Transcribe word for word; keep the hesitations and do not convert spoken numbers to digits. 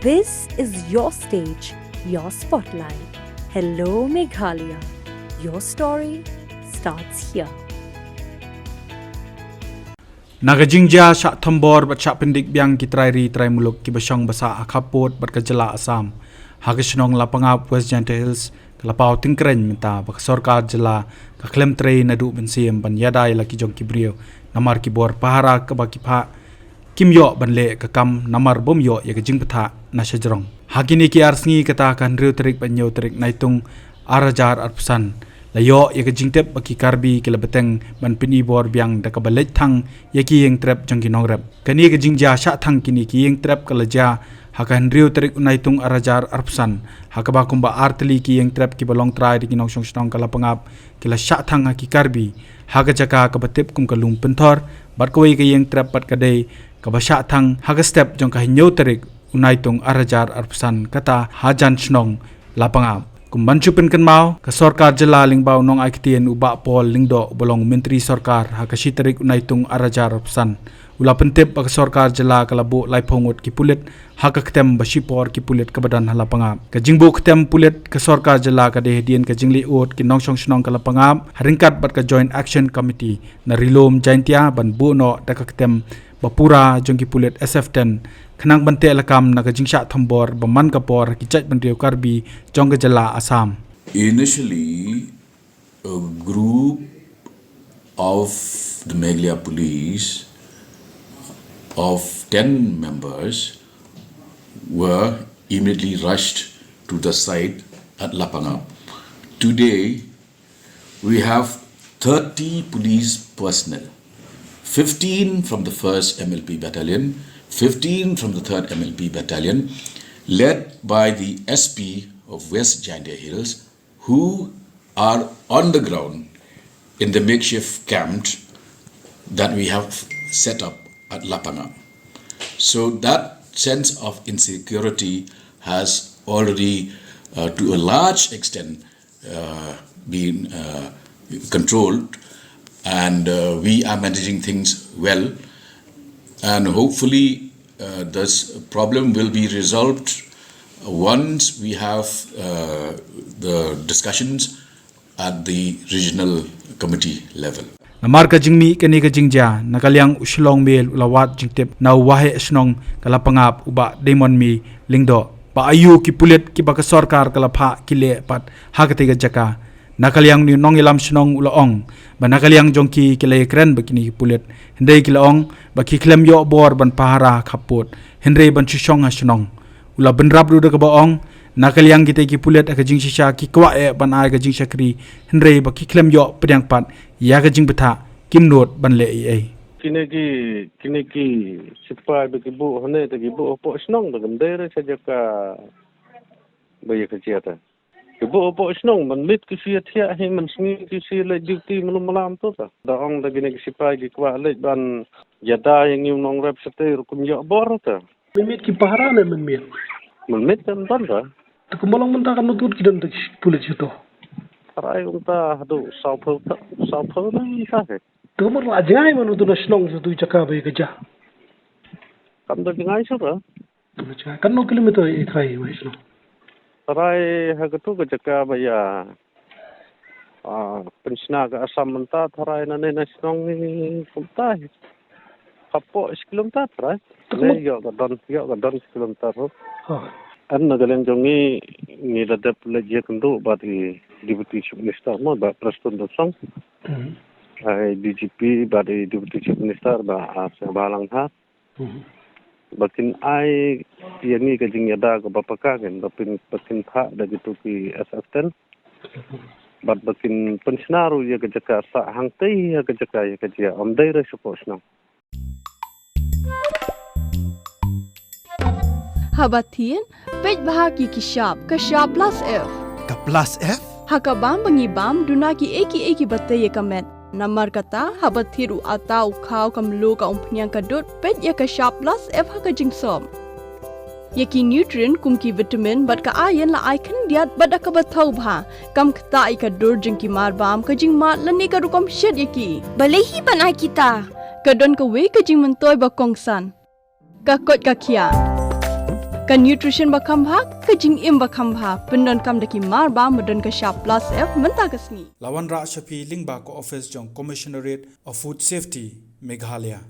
This is your stage, your spotlight. Hello, Meghalaya. Your story starts here. Na ka jingjia shah thombor bad shah pyndik biang ki trai ri trai muluk kiba shong ba sah ha khappud bad ka jylla Assam, ha ka shnong Lapangap, West Jaintia Hills, ka la paw tyngkreiñ mynta ba ka sorkar jylla ka khlem trei naduh mynsiem ban ïada ïa la ki jong ki briew namar ki bor pahara kaba ki phah kim ïoh ban leh ka kam namar bym ïoh ïa ka jingbthah na shajrong. Ha kine ki ar sngi, kata ka hynriew tarik bad hynñiew tarik Naitung ar hajar arphew san, la ïoh ïa ka jingtip ba ki Karbi ki la bteng ban pyni bor biang da kaba leit thang ïa ki ïing trep jong ki nongrep. Kane ka jingjia shah thang kine ki ïing trep ka la jia ha ka hynriew tarik u Naitung ar hajar arphew san, ha kaba kumba ar tylli ki ïing trep kiba long trai da ki nongshong shnong ka Lapangap ki la shah thang ha ki Karbi, ha ka jaka kaba tip kum ka Lum Pynthor, bad kawei ka ïing trep pat ka dei kaba shah thang ha ka step jong ka hynñiew tarik u Naitung ar hajar arphew san, kata hajan shnong Lapangap. Kum ban shu pynkynmaw, ka sorkar jylla lyngba u nongai ktien u Bah Paul Lyngdoh uba long u myntri sorkar, ha ka shi tarik u Naitung ar hajar arphew san, u la pyntip ba ka sorkar jylla ka la buh laiphew ngut ki pulit ha ka ktem ba shipor ki pulit kaba don ha Lapangap. Ka jingbuh ktem pulit ka sorkar jylla ka dei hadien ka jingleh ud ki nongshong shnong ka Lapangap ha ryngkat bad ka Joint Action Committee na Ri-lum Jaintia ban buh noh da ka ktem ba pura jong ki pulit S F ten, khnang ban teh lakam na ka jingshah thombor ba man ka por ha ki jaitbynriew Karbi jong ka jylla Assam. Initially, a group of the Meghalaya Police of ten members were immediately rushed to the site at Lapangap. Today, we have thirty police personnel, fifteen from the first M L P battalion, fifteen from the third M L P battalion, led by the S P of West Jaintia Hills, who are on the ground in the makeshift camp that we have set up at Lapangap. So that sense of insecurity has already, uh, to a large extent, uh, been, uh, controlled, and, uh, we are managing things well. And hopefully, uh, this problem will be resolved once we have, uh, the discussions at the regional committee level. Namar ka jingmih kane ka jingjia, na ka liang u Shillong Mail u la wad jingtip na u waheh shnong ka Lapangap u Bah Diamond Mih Lyngdoh ba aiu ki pulit kiba ka sorkar ka la phah ki leh pat ha katei ka jaka. Na ka liang une u nongïalam shnong u la ong ba na ka liang jong ki, ki la ïakren bad kine ki pulit, hynrei ki la ong ba ki khlem ïoh bor ban pahara ha khappud, hynrei ban shu shong ha shnong. U la bynrap ruh da kaba ong, na ka liang kitei ki pulit ha ka jingshisha ki kwah eh ban ai ka jingshakri, hynrei ba ki khlem ïoh pdiang pat ïa ka jingbthah, kim nud ban leh ei ei. Kine ki, kine ki sipai ba ki buh hangne te ki buh hapoh shnong, ba kam dei re sha jaka ba ïa ka jia te. Ki buh hapoh shnong, mynmiet ki shu ïathiah hi, mynsngi ki shu leit duty malu malam tu ta. Da ong da kine ki sipai ki kwah leit ban ïada ïa ngi u nongrep shatei ruh kum ïoh bor ta. Mynmiet ki pahara ne mynmiet? Mynmiet kan don ta. Te kumba long mynta kan mutut ki don ta ki pulit shuto. Tharai kumta haduh sawphew ta, sawphew na mynta he. Te kumba la jngai man utu na shnong shuto jaka ba ïa ka jia. Kam da jngai shuh ta. Kan no kilometer i trai wai sno. Trai ha katu ka jaka ba ïa, ah, pynshna ka Assam mynta trai na ne na shnong ni kumta. Hapoh kilometer trai. Ne ïoh ka don, ïoh ka don kilometer ruh. Ha. An na ka liang jong ngi, ngi la dep leit ïakynduh bad i Deputy Chief Minister mo, Bah Prestone Tynsong. Hmm. Ai D G P bad i Deputy Chief Minister Bah, ah, Sniawbhalang Dhar. Mhm. Ba kin ai ïa ngi ka jingïada kaba paka, kin ba pyn, ba kin phah da kitu ki S F ten. Bad ba kin pynshna ruh ïa ka jaka sah hangtei ha ka jaka ïa ka jia, ym dei re shapoh shnong. Haba thied, peit bha ki ki shap, ka shap plus F. Ka plus F? Ha ka bam ba ngi bam, duna kiei kiei kiba tei ïa ka met. Namar kata, haba thied u atta u khaw ka mluh ka umphniang ka dud, peit ïa ka shap plus F ha ka jingsop. Ïa ki nutrient kum ki vitamin bad ka iron la ai khyndiat bad da kaba thaw bha. Kam ktah ïa ka dur jong ki marbam, ka jingmad lane ka rukom shet ïa ki. Balei hi ban ai kita? Ka don kawei ka jingmyntoi ba kongsan. Ka koit ka khiah. Ka nutrition ba kham bha, ka jingim ba kham bha, pyndonkam da ki mar ba ma don ka shap plus F mynta ka sngi. La wanrah sha phi lyngba ka office jong Commissionerate of Food Safety, Meghalaya.